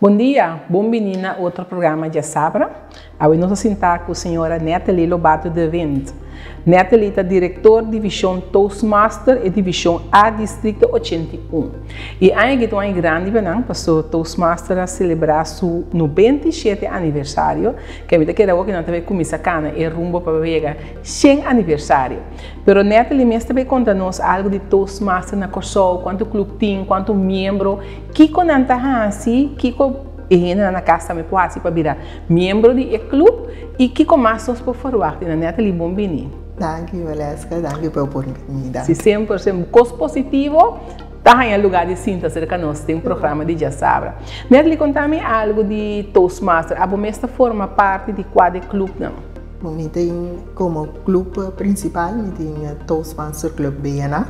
Bon dia, bon bini na otro programa Djasabra. Awe nos a sinta ku señora Natalie Lobato de Wind. Natalie ta direktor divishon Toastmaster e divishon A Distrikto 81. E aña aki ta un aña grandi pa nan paso Toastmaster a selebrá su 97 aniversario, ke mi ta kere awor ku nan ta bai kuminsá kana e rumbo pa bai yega 100 aniversario. Pero Natalie mes ta bai konta nos algu di Toastmaster na Kòrsou, kuantu klup tin, kuantu miembro. Kiko nan ta hasi? Kiko e hendenan na kas tambe por hasi pa bira miembro di e club? I kiko mas nos por ferwagt di nan? Natalie, bon bini. Danki, Valeska. Danki pa e oportunidad. Si, semper, semper. Kos positivo ta haña lugar di sinta serka nos den programa di Djasabra. Natalie, konta mi algu di Toastmaster. Abo mes ta forma parti di kua di e clubnan? Mi tin komo club principal mi tin Toastmaster Club BNA.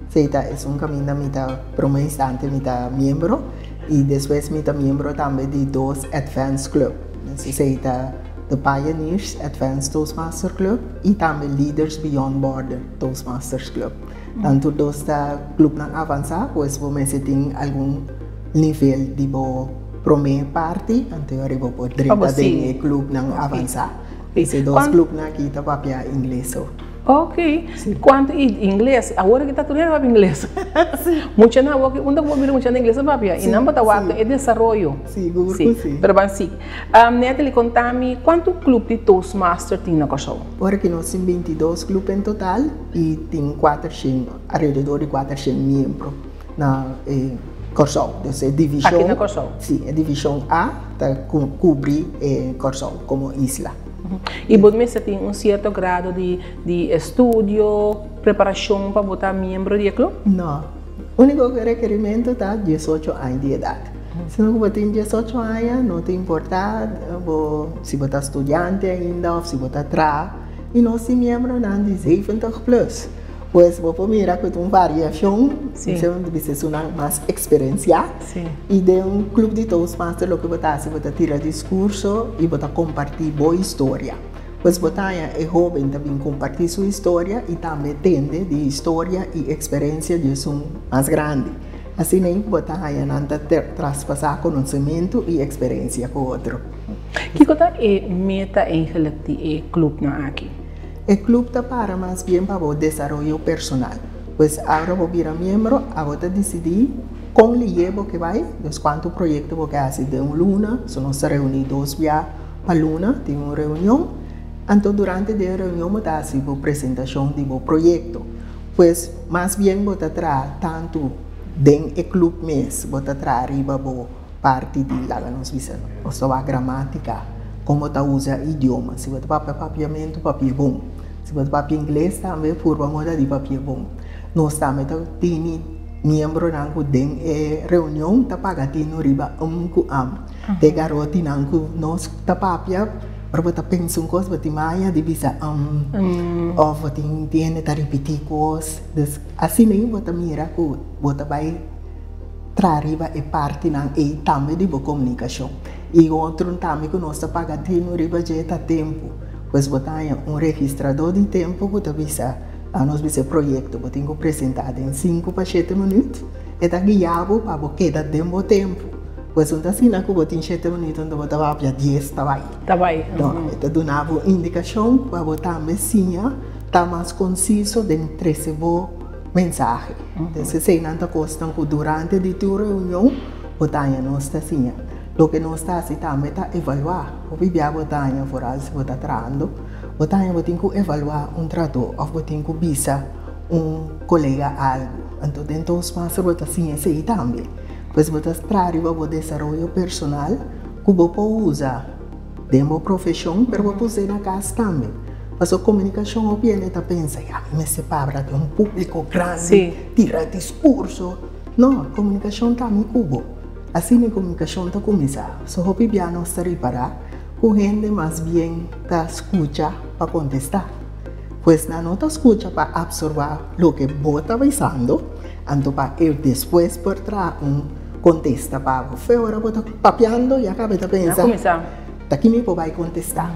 Esei ta esun kaminda mi ta prome instante mi ta miembro i despues mi ta miembro tambe di dos Advanced Club. Esei ta The Pioneers Advanced Toastmaster Club i tambe Leaders Beyond Border Toastmasters Club. Nan tur dos ta clubnan avansá, pues bo mester tin algun nivel di bo prome parti anto yori bo por drenta den e clubnan avansá. Esei dos clubnan aki ta papia ingles so. Ok, kuantu i ingles, awor aki ta tur hende papia ingles. Muchanan awor aki unda ku bo mira muchanan ingles ta papia i nan bo ta wak e desaroyo. Sigur ku si. Pero ban sigui. Natalie konta mi kuantu klup di Toastmaster tin na Kòrsou? Awor aki nos tin 22 klup en total i tin kuatershen, alrededor di kuatershen miembro na e Kòrsou. Dus e divishon. Aki na Kòrsou? Si, e divishon A ta kubri e Kòrsou komo isla. I bo mester tin un sierto grado di di estudio, preparashon pa bo ta miembro di e club? No. Úniko rekerimento ta 18 aña di edat. Si no ku bo tin 18 aña, no ta importá bo si bo ta studiante ainda òf si bo ta traha, i nos tin miembronan di 70 plus. Pues bo por mira ku ta un variashon, bisa esunnan mas eksperensiá. I den un klup di Toastmaster loke bo ta hasi bo ta tira diskurso i bo ta kompartí bo historia. Pues bo ta haña e hóben ta bin kompartí su historia i tambe tende di historia i eksperensia di esun mas grandi. Asina ei bo ta haña nan ta traspasá konosementu i eksperensia ku otro. Kiko ta e meta eigenlik di e klupnan aki? E club ta para mas bien pa bo desaroyo personal. Pues ora bo bira miembro, abo ta disidí kon lihé bo ke bai, dus kuantu proyekto bo ke hasi den un luna. So nos ta reuní dos bia pa luna, tin un reunion. Anto durante di e reunion bo ta hasi bo presentashon di bo proyekto. Pues mas bien bo ta traha tantu den e club mes, bo ta traha riba bo. Parti di laga nos bisa nos ta wak gramatica, con bo ta usa idioma. Si bo ta papia papiamentu, papia bon. Si bo ta papia ingles tambe, purba moda di papia bon. Nos tambe ta tini miembronan cu den e reunion ta paga tinu riba um cu am. Te garotinan cu nos ta papia, ora bo ta pensa un cos bo tin maña di bisa um, of bo tin hende ta ripiti cos. Dus asina bo ta mira cu bo ta bay. Traha riba e partinan ei tambe di bo komunikashon. I otro tambe ku nos ta paga tinu riba dje ta tempu. Pues bo ta haña un registradó di tempu ku ta bisa, nos bisa e proyekto bo tin ku presentá den sinku pa shete minüt. E ta guia bo pa bo keda den bo tempu. Pues no ta asina ku bo tin shete minüt anto bo ta papia dies ta bai. Ta bai. No, e ta duna bo indikashon pa bo tambe siña ta mas konsiso den trese bo. Mensahe. Entonces eseinan ta kosnan ku durante di tur reunion bo ta haña nos ta siña. Loke nos ta hasi tambe ta evaluá. Hopi bia bo ta haña foral si bo ta trahando, bo ta haña bo tin ku evaluá un trahadó òf bo tin ku bisa un kolega algu. Anto den Toastmaster bo ta siña esei tambe. Pues bo ta traha riba bo desaroyo personal ku bo por usa. Den bo profeshon, pero bo por us'é na kas tambe. Pasobra komunikashon hopi hende ta pensa, ya mi mester papia den un públiko grandi, tira diskurso. No, komunikashon ta mi ku bo. Asina e komunikashon ta kuminsá. So hopi bia nos ta ripará ku hende mas bien ta skucha pa kontestá. Pues nan no ta skucha pa apsorbá loke bo ta bisando, anto pa e despues por traha un Kontesta pa bo. Fe ora bo ta papiando ya kabe ta pensa ta ki mi por bai kontesta.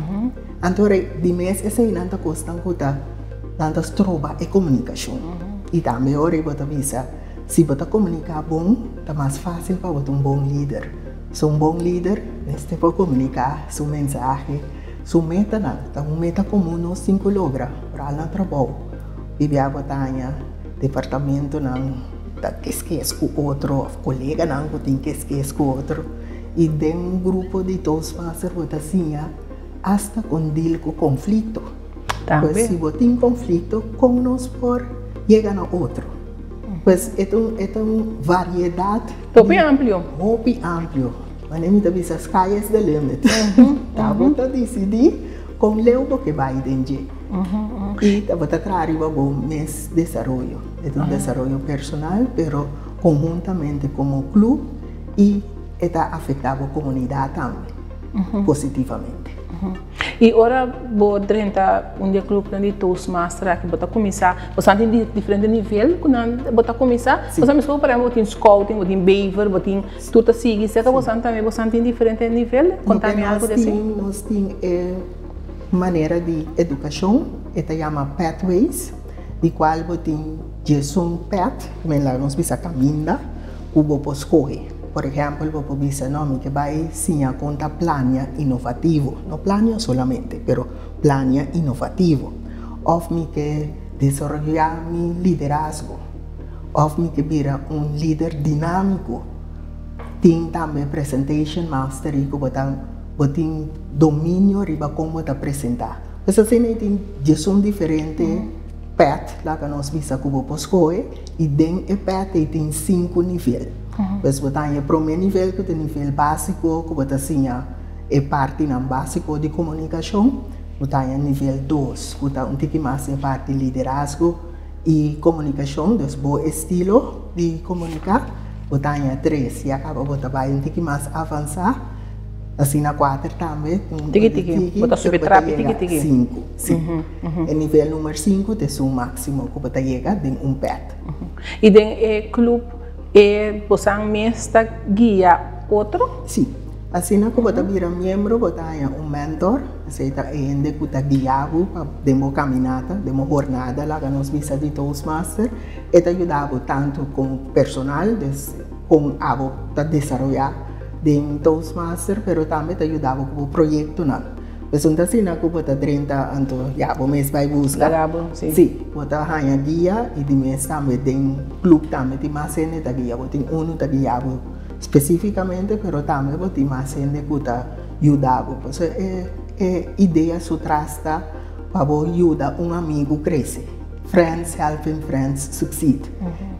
Anto ora di mes eseinan ta kosnan ku ta nan ta stroba e komunikashon. I tambe ora bo ta bisa si bo ta komuniká bon ta mas fásil pa bo ta un bon lider. So un bon lider mester por komuniká su mensahe, su metanan. Ta un meta komun nos tin ku logra, foral na trabou. Bibia bo ta haña departamentonan ta keskes ku otro òf koleganan ku tin keskes ku otro. I den un grupo di Toastmaster bo ta siña asta kon deal ku konflikto. Pues si bo tin konflikto, kon nos por yega na otro? Pues e ta un e ta un variedat. Hopi amplio. Hopi amplio. Manera mi ta bisa sky is the limit. Ta bo ta disidí kon leu bo ke bai den dje. I ta bo ta traha riba bo mes desaroyo. E ta un desaroyo personal pero konhuntamente komo club i e ta afektá bo komunidat tambe positivamente. I ora bo drenta un di e clubnan di Toastmaster aki bo ta cuminsa, bo sa tin diferente nivel cu nan bo ta cuminsa? Bo sa mesco por ehempel bo tin scouting, bo tin bever, bo tin tur ta sigui cerca bo san tambe bo san tin diferente nivel? Conta mi algo di esey. Nos tin e manera di educacion e ta yama pathways di cual bo tin diesun path, men laga nos bisa caminda cu bo por scoge. Por ehèmpel, bo por bisa, No, mi ke bai siña kon ta plania inovativo. No plania solamente, pero plania inovativo. Òf mi ke desaroyá mi liderazgo. Òf mi ke bira un lider dinámiko. Tin tambe presentation mastery ku bo ta bo tin dominio riba kon bo ta presentá. Pues asina ei tin diesun diferente pèt, laga nos bisa, ku bo por skohe i den e pèt ei tin sinku nivel. Pues bo ta haña e promé nivel ku ta e nivel básiko ku bo ta siña e partinan básiko di komunikashon. Bo ta haña nivel dos ku ta un tiki mas e parti liderazgo i komunikashon, dus bo estilo di komuniká. Bo ta haña tres, ya kaba bo ta bai un tiki mas avansá. Asina kuater tambe, un Tiki tiki, bo ta subi trapi tiki tiki. Sinku, si. E nivel numer sinku ta esun máksimo ku bo ta yega den un pèt. I den e klup e bosan mes ta guia otro? Sí. Asina ku bo ta bira miembro bo ta haña un mentor, esei ta e hende ku ta guia bo pa den bo kaminata, den bo hornada laga nos bisa di Toastmaster. E ta yuda bo tantu komo personal, dus kon abo ta desaroyá den Toastmaster, pero tambe ta yuda bo ku bo proyektonan. Esun ta asina ku bo ta drenta anto ya bo mes bai buska. Laga bo, si. Si, bo ta haña guia i di mes tambe den club tambe tin mas hende ta guia bo. Tin unu ta guia bo spesífikamente pero tambe bo tin mas hende ku ta yuda bo. Pasobra e e idea su tras ta pa bo yuda un amigu krese. Friends helping friends succeed.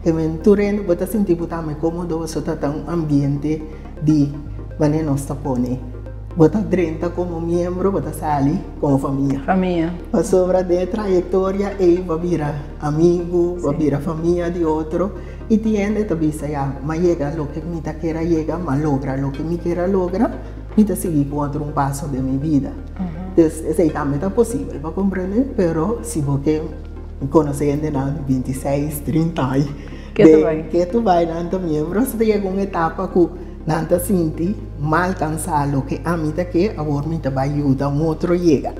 E men tur hende bo ta sinti bo tambe kómodo pasobra ta ta un ambiente di manera nos ta pone. Bo ta drenta komo miembro, bo ta sali komo famia. Famia. Pasobra den e trayektoria ei bo a bira amigu, bo a bira famia di otro i tin hende ta bisa ya, m'a yega loke mi ta kier a yega, m'a logra loke mi kier a logra, mi ta sigui ku otro un paso den mi bida. Dus esei tambe ta posibel pa komprende, pero si bo ke konosé hendenan di bintiseis, trinta aña, ke tu bai nan ta miembro, si ta yega un etapa ku Nan ta sinti mal kansá loke ami ta ke, awor mi ta bai yuda un otro yega.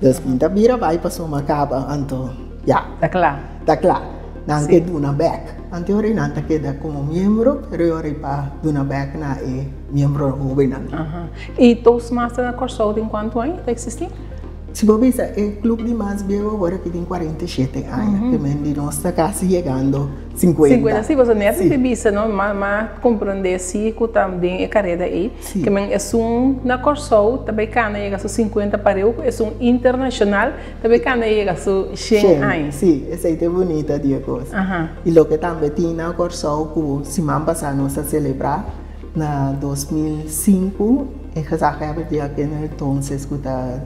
Dus mi ta bira bai pasobra mi a kaba, anto ya. Ta kla. Ta kla. Nan ke duna bèk. Anto e ora ei nan ta keda komo miembro, pero e ora ei pa duna bèk na e miembro hóbennan. I Toastmaster na Kòrsou tin kuantu aña ta eksistí? Si bo bisa e club di mas bieu awor aki tin 47 aña, te men di nos ta kasi yegando 50. 50, si, pasobra net mi ta bisa no, m'a m'a comprende si cu ta den e careda ey, ke men esun na Corsou ta bay cana yega su 50 pareu cu esun internacional ta bay cana yega su 100 aña. Si, esey ta e bunita di e cos. Y loke tambe tin na Corsou cu siman pasa nos a celebra na 2005, E gezaghebber di aquel entonces cu ta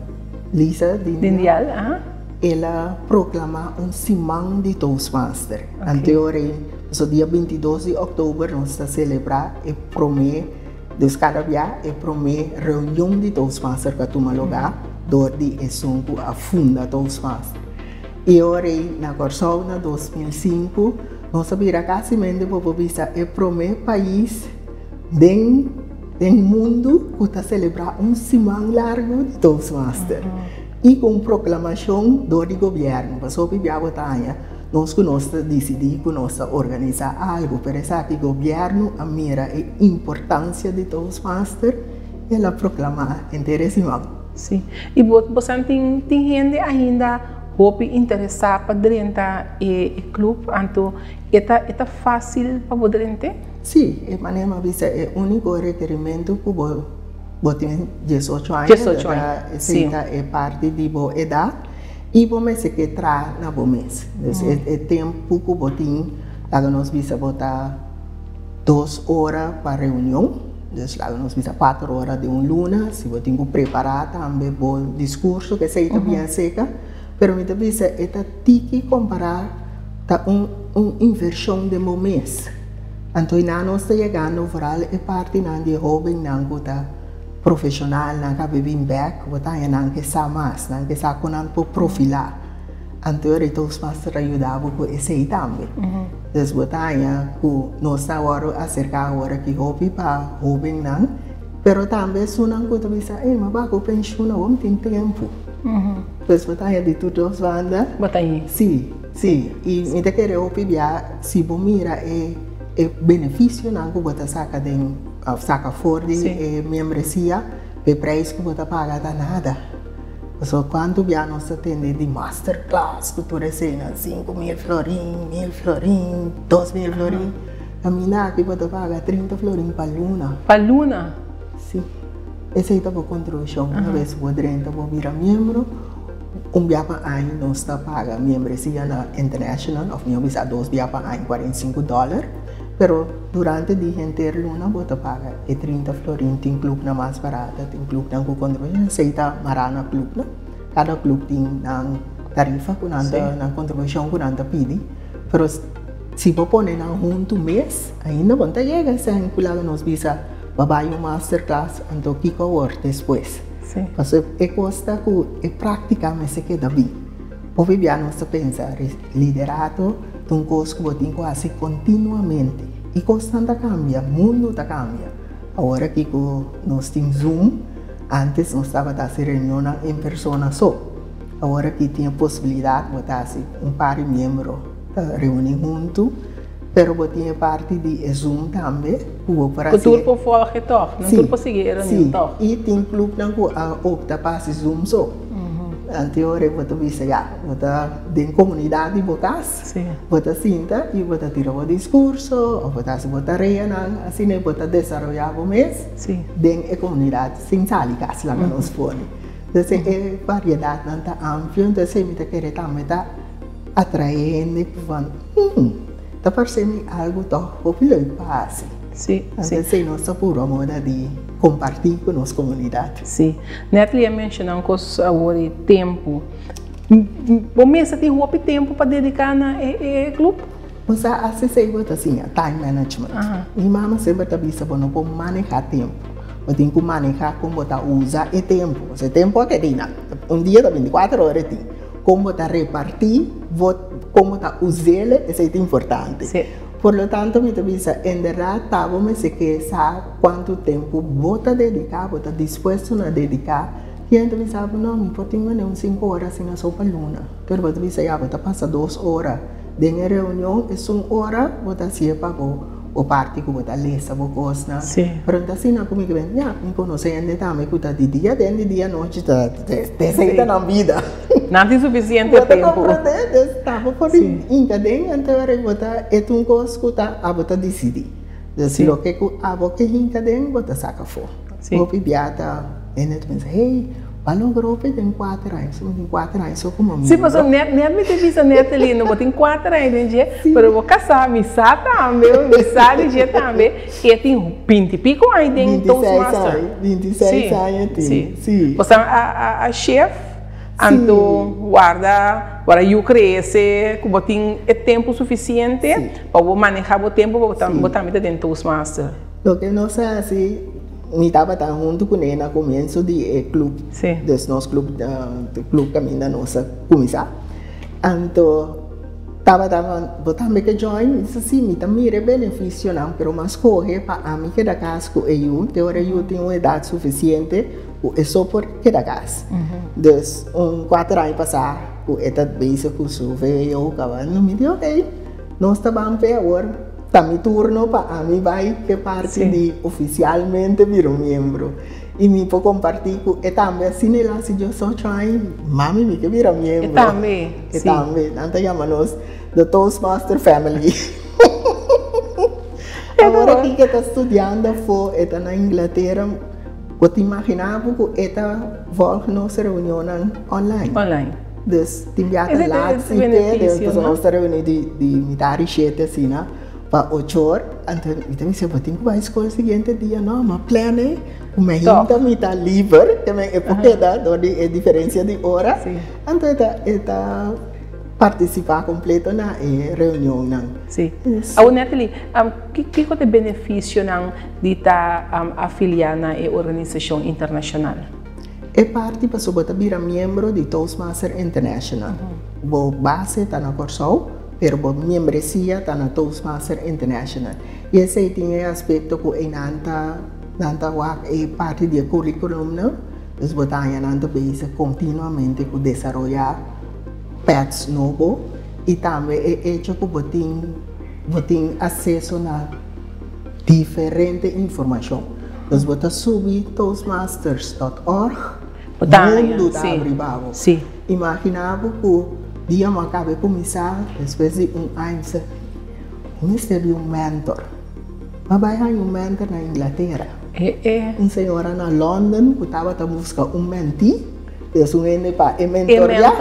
Lisa Dindial, aha. El a proclama un siman di Toastmaster. Anto ora so dia 22 di october nos ta celebra e prome, dus cada bia e prome reunion di Toastmaster cu a tuma lugar door di esun cu a funda Toastmaster. Y ora na Corsou na 2005 nos a bira casi mente bo por bisa e prome pais den Den mundu ku ta selebrá un siman largu di Toastmaster i ku un proklamashon dor di gobièrnu. Pasobra hopi bia bo ta haña. Nos ku nos ta disidí ku nos ta organisá algu, pero esaki gobièrnu a mira e importansia di Toastmaster i el a proklamá henter e siman. Sí. I bo bo san tin tin hende ainda hopi interesá pa drenta e e club, anto e ta e ta fásil pa bo drent'é? Sí, e manera mi a bisa e úniko rekerimentu ku bo bo tin diesocho aña, 18 aña, esei sí. ta e parti di bo edat. I bo mester ke traha na bo mes. Dus e tempu ku bo tin, laga nos bisa bo ta dos ora pa reunion, dus laga nos bisa kuater ora den un luna, si bo tin ku prepará tambe bo diskurso, ku esei ta bien seka, pero mi ta bisa e ta tiki kompará ta un un invershon den bo mes. Anto einan nos ta yegando vooral e partinan di e hóbennan ku ta. Profesionalnan ka bin bek, bo ta haña nan ke sa mas, nan ke sa kon nan por profilá. Anto e Toastmaster a yuda bo ku esei tambe. Dus bo ta haña ku nos ta wòrdu aserká awor aki hopi pa hóbennan, pero tambe esunnan ku ta bisa, ey, mi a baka ku penshun awor mi tin tempu. Pues bo ta haña di tur dos banda. Bo ta haña. Sí, sí. I mi ta kere hopi bia si bo mira e benefisionan ku bo ta saka den. Of saka for di e membresia, p'e prijs ku bo ta paga ta nada. Pasobra kuantu bia nos ta tende di masterclass ku tur eseinan, 5000 florin, 1000 florin, 2000 florin. Kaminda aki bo ta paga 30 florin pa luna. Pa luna? Si. Esei ta bo kontribushon. Una bes bo drenta bo bira miembro, un bia pa aña nos ta paga membresia na International, of mihó bisa dos bia pa aña, 45 dòler. Pero durante di henter luna bo ta paga e 30 florin. Tin clubnan mas barata, tin clubnan cu contribucion. Esey ta mara na clubnan. Cada club tin nan tarifa cu nan ta, nan contribucion cu nan ta pidi. Pero si bo pone nan hunto mes, ainda bo no ta yega esey cu laga nos bisa bo bay un masterclass anto kico awor despues. Pasobra e cos ta cu e practica mester keda bin. Hopi bia nos ta pensa, liderato ta un kos ku bo tin ku hasi kontinuamente. I kosnan ta kambia, mundu ta kambia. Awor aki ku nos tin Zoom, ántes nos tabata hasi reunionnan en persona so. Awor aki tin e posibilidat bo ta hasi un par di miembro ta reuní huntu, pero bo tin e parti di e Zoom tambe ku bo por Ku hasi. tur por volg e tòg, nan tur por sigui e reunion tòg. Sí, i tin klupnan ku a opta pa hasi Zoom so. Antes ora bo ta bisa ya, bo ta den komunidat di bo kas, bo ta sinta i bo ta tira bo diskurso òf bo ta hasi bo tareanan, asina bo ta desaroyá bo mes den e komunidat sin sali kas laga nos pone. Entonces e variedatnan ta amplio, entonces mi ta kere tambe ta atrae hende ku van, hmm, ta parse mi algu tòg hopi leuk pa hasi. Entonces nos ta puru a moda di kompartí ku nos komunidat. Sí. Natalie a menciona un cos awor di tempo. Bo mester tin hopi tempo pa dedica na e club? Bo sa haci esey bo ta siña time management. Mi mama semper ta bisa bo no por maneha tempo. Bo tin cu maneha con bo ta usa e tempo. Pasobra e tempo a keda einan. Un dia ta 24 ora e tin. Con bo ta reparti bo, con bo ta us'el esey ta importante. Por lo tanto mi ta bisa en berdad ta bo mester ke sa cuanto tempo bo ta dedica, bo ta dispuesto na dedica. Ken ta bisa bo no mi por tin mane un cinco ora asina so pa luna, pero bo ta bisa ya bo ta pasa dos ora den e reunion, esun ora bo ta haci'e pa bo bo parti cu bo ta lesa bo cosnan. Pero no ta asina cu mi ke ben ya mi conoce hende tambe cu ta di dia den di dia nochi ta esey ta nan bida. Nan tin sufisiente Bo ta tempu. komprondé? Dus ta bo por hinka den, anto ora bo ta e ta un kos ku ta abo ta disidí. Dus loke ku abo ke hinka den, bo ta saka afó. Hopi bia ta hende ta pensa, hey, bo a logra hopi den kuater aña. So mi tin kuater aña so komo Sí, miembro. pasobra net net mi ta bisa Natalie, no bo tin kuater aña den dje, pero bo kasá, mi sa tambe, mi sa di dje tambe, e tin binti piko aña den 26 Toastmaster. aña, 26 aña tin, sí. Bo sa a chef. Anto warda ora yu krese ku bo tin e tempu sufisiente pa bo maneha bo tempu pa bo tambe ta den Toastmaster. Loke nos a hasi, mi tabata huntu kuné na komienso di e club, dus nos club, club kaminda nos a kuminsá. Anto tabata bo tambe ke join? Mi bisa si, mi ta mira e benefisionan pero mi a skohe pa ami keda kas ku e yu te ora e yu tin un edat sufisiente. Ku e so por keda kas. Dus un kuater aña pasá ku e ta bezig ku su VWO kaba. Mi di ok, nos ta ban p'e awor, ta mi turno pa ami bai p'e parti di ofisialmente bira un miembro. I mi por kompartí ku e tambe asina el a hasi 18 aña, mami mi ke bira miembro. E tambe, si. E tambe, nan ta yama nos the Toastmaster family. Awor aki ke ta studiando afó, e ta na Inglatera, bo ta imaginá bo ku e ta vòlg nos reunionnan online. Online. Dus tin bia ta laat si te, pasobra nos ta reuní di mitar di shete asina pa ocho or. Anto mi ta bisa, bo tin ku bai skol siguiente dia? No, m'a plan e ku mi hinta mi ta liber, te men e por keda dor di e diferensia di ora. Anto e ta e ta partisipá kompleto na e reunionnan. Sí. Awor Natalie, kiko ta e benefisionan di ta afiliá na e organisashon internashonal? E parti pasobra bo ta bira miembro di Toastmaster International. Bo base ta na Kòrsou, pero bo miembresia ta na Toastmaster International. I esei tin e aspekto ku einan ta nan ta wak e parti di e curriculumnan, dus bo ta haña nan ta bezig kontinuamente ku desaroyá pèts nobo i tambe e echo ku bo tin bo tin aseso na diferente informashon. Dus bo ta subi toastmasters dòt org, mundu ta abri pa bo. Imaginá bo ku dia bo a kaba e kuminsá despues di un aña bo sa, bo mester di un mentor. Bo a bai haña un mentor na Inglatera. Un señora na London ku tabata buska un mentee, dus un hende pa e mentoreá.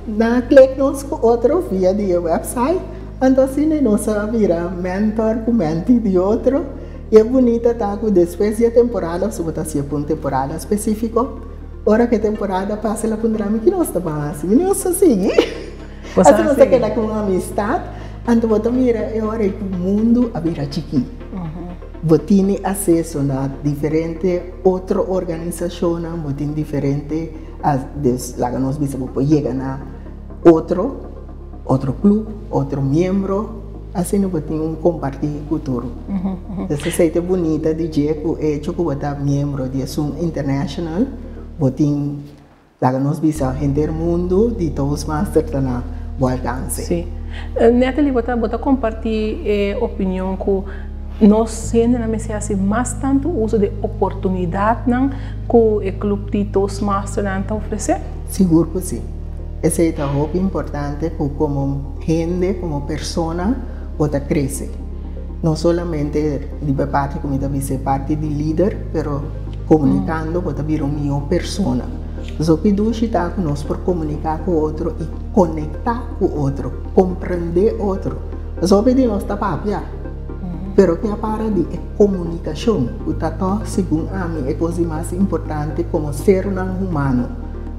Nan a klik nos ku otro via di e website. Anto asina nos a bira mentor ku mentee di otro. I e bunita ta ku despues di e temporada, pasobra bo ta hasié pa un temporada spesífiko, ora ku e temporada pasa el a puntra mi, Ki nos ta ban hasi? Mi nos ta sigui. Asina nos ta keda ku un amistat. Anto bo ta mira e ora ei ku mundu a bira chikí. Bo tini aseso na diferente otro organisashonnan, bo tin diferente, dus laga nos bisa bo por yega na otro. Otro club, otro miembro, asina bo tin un comparti cu tur. Entonces esey ta bunita di dje cu hecho cu bo ta miembro di esun international, bo tin, laga nos bisa, henter mundo di Toastmaster ta na bo alcance. Si. Natalie, bo ta bo ta comparti e opinion cu nos hendenan mester haci mas tanto uso di oportunidadnan cu e club di Toastmasternan ta ofrece? Sigur cu si. Esei ta hopi importante ku komo hende, komo persona bo ta krese. No solamente riba e parti ku mi ta bisa e parti di lider, pero komunikando bo ta bira un mihó persona. Pasobra hopi dushi ta ku nos por komuniká ku otro i konektá ku otro, komprendé otro. Pasobra hopi di nos ta papia, pero ke a para di e komunikashon ku ta tòg segun ami e kos di mas importante komo sernan humano.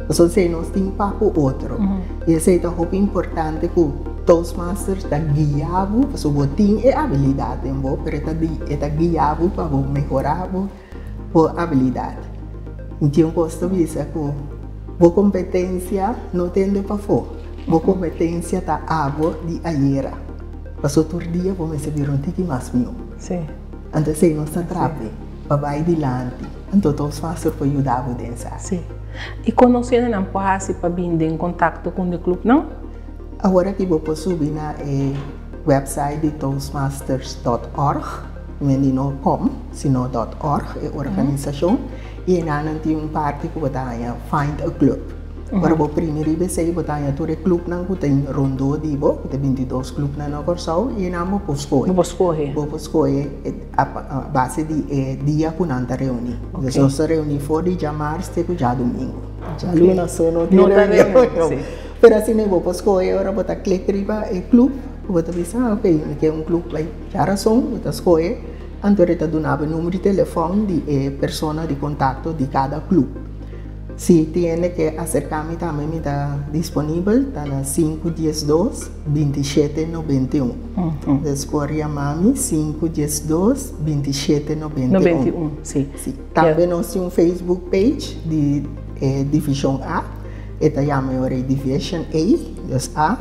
Pasobra esei nos tin pa ku otro. I esei ta hopi importante ku Toastmasters ta guia bo, pasobra bo tin e abilidat den bo, pero e ta e ta guia bo pa bo mehorá bo bo abilidat. Mi tin un kos ta bisa ku bo kompetensia no tende pafó, bo kompetensia ta abo di ayera. Pasobra tur dia bo mester bira un tiki mas mihó. Anto esei nos ta trape pa bai dilanti. Anto Toastmaster por yuda bo den esaki. Sí. I kon nos hendenan por hasi pa bin den kontakto ku de klupnan? Awor aki bo por subi na e website di toastmasters dòt org, men di no com, sino dòt org, e organisashon, i enanan tin un parti ku bo ta haña find a club. Ora bo primi riba esei bo ta haña tur e clubnan ku tin rondó di bo, ku ta 22 clubnan na Kòrsou, i enan bo por skohe. Bo por skohe. Bo por skohe a base di e dia ku nan ta reuní. Entonces nos ta reuní for di djamars te ku djadumingu. Djaluna so no tin reunion. Pero asina bo por skohe ora bo ta klik riba e club, bo ta bisa, ah, ok, mi ke un club bai djarason, bo ta skohe, anto e ta duna bo e numero di telefòn di e persona di kontakto di kada club. Si tin hende ke aserká mi tambe mi ta disponibel, ta na sinku 12 27 91. Des por yama mi sinku 12 27 91. 91, si. Si. Tambe nos tin un Facebook page di e Divishon A, e ta yama e ora ei Division A, dus A,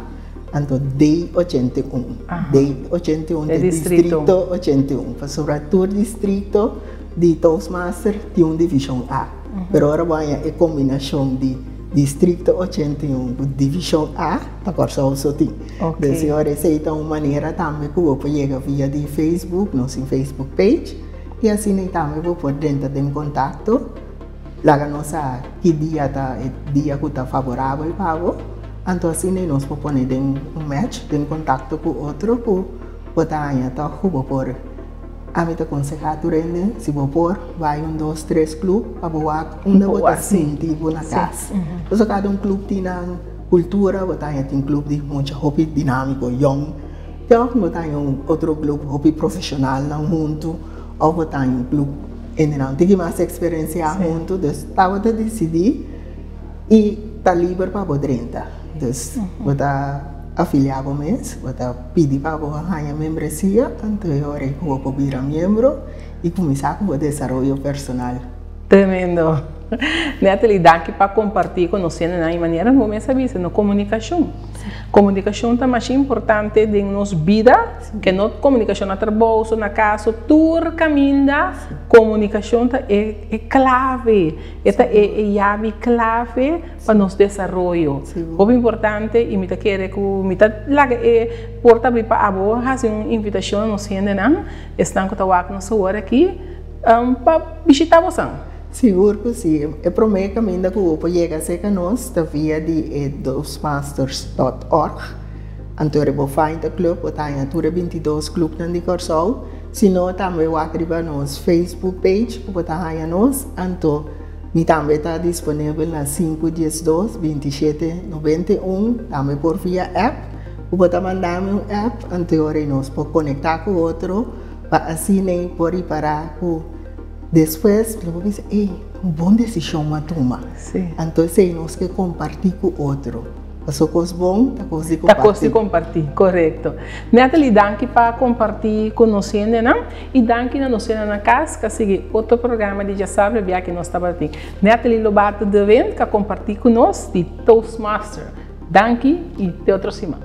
anto D 81. D 81 ta Distrito 81, pasobra tur distrito di Toastmaster tin un Divishon A. Pero ora bo haña e kombinashon di. Distrikto 81 ku Divishon A ta Kòrsou so tin. Dus e ora esei ta un manera tambe ku bo por yega via di Facebook, nos tin Facebook page, i asina ei tambe bo por drenta den kontakto, laga nos sa ki dia ta e dia ku ta favorabel pa bo, anto asina ei nos por pone den un match, den kontakto ku otro ku bo ta haña tòg ku bo por. Ami ta konsehá tur hende, si bo por, bai un dos, tres club pa bo wak unda bo ta sinti bo na kas. Pasobra kada un club tin nan kultura, bo ta haña tin club di mucha hopi dinámiko, yòn, tòg bo ta haña un otro club hopi profeshonalnan huntu òf bo ta haña un club hendenan un tiki mas eksperensiá huntu. Dus ta bo ta disidí i ta liber pa bo drenta. Dus bo ta. Afiliá bo mes, bo ta pidi pa bo haña membresia, anto e ora ei ku bo por bira miembro i kuminsá ku bo desaroyo personal. Tremendo! Natalie, danki pa kompartí ku nos hendenan i manera bo mes a bisa, no komunikashon. Komunikashon ta masha importante den nos bida, ke no komunikashon na trabou, so na kas, so tur kaminda komunikashon ta e klave, e ta e yabi klave. Pa nos desaroyo. Hopi importante y mi ta kere cu mi ta laga e porta abri pa abo haci un invitacion na nos hendenan, esnan cu ta wak nos awor aki, pa bishita bosan. Sigur cu si. E prome caminda cu bo por yega cerca nos ta via di e Toastmasters dot org. Anto riba bo find a club bo ta haña tur e 22 clubnan di Corsou. Si no tambe wak riba nos Facebook page cu bo ta haña nos. Anto. Mi tambe ta disponibel na sinku diesdos 27 91, tambe por via app. Ku bo ta manda mi un app, anto e ora ei nos por konektá ku otro pa asina ei por ripará ku despues lo por bisa, ey, un bon desishon mi a tuma. Anto esei nos ke kompartí ku otro. Paso kos bon ta kos di kompartí. Ta kos di kompartí, korekto. Natalie, danki pa kompartí ku nos hendenan i danki na nos hendenan na kas ku a sigui otro programa di Djasabra bia ku nos tabatin. Natalie Lobato de Wind ku a kompartí ku nos di Toastmaster. Danki i te otro siman.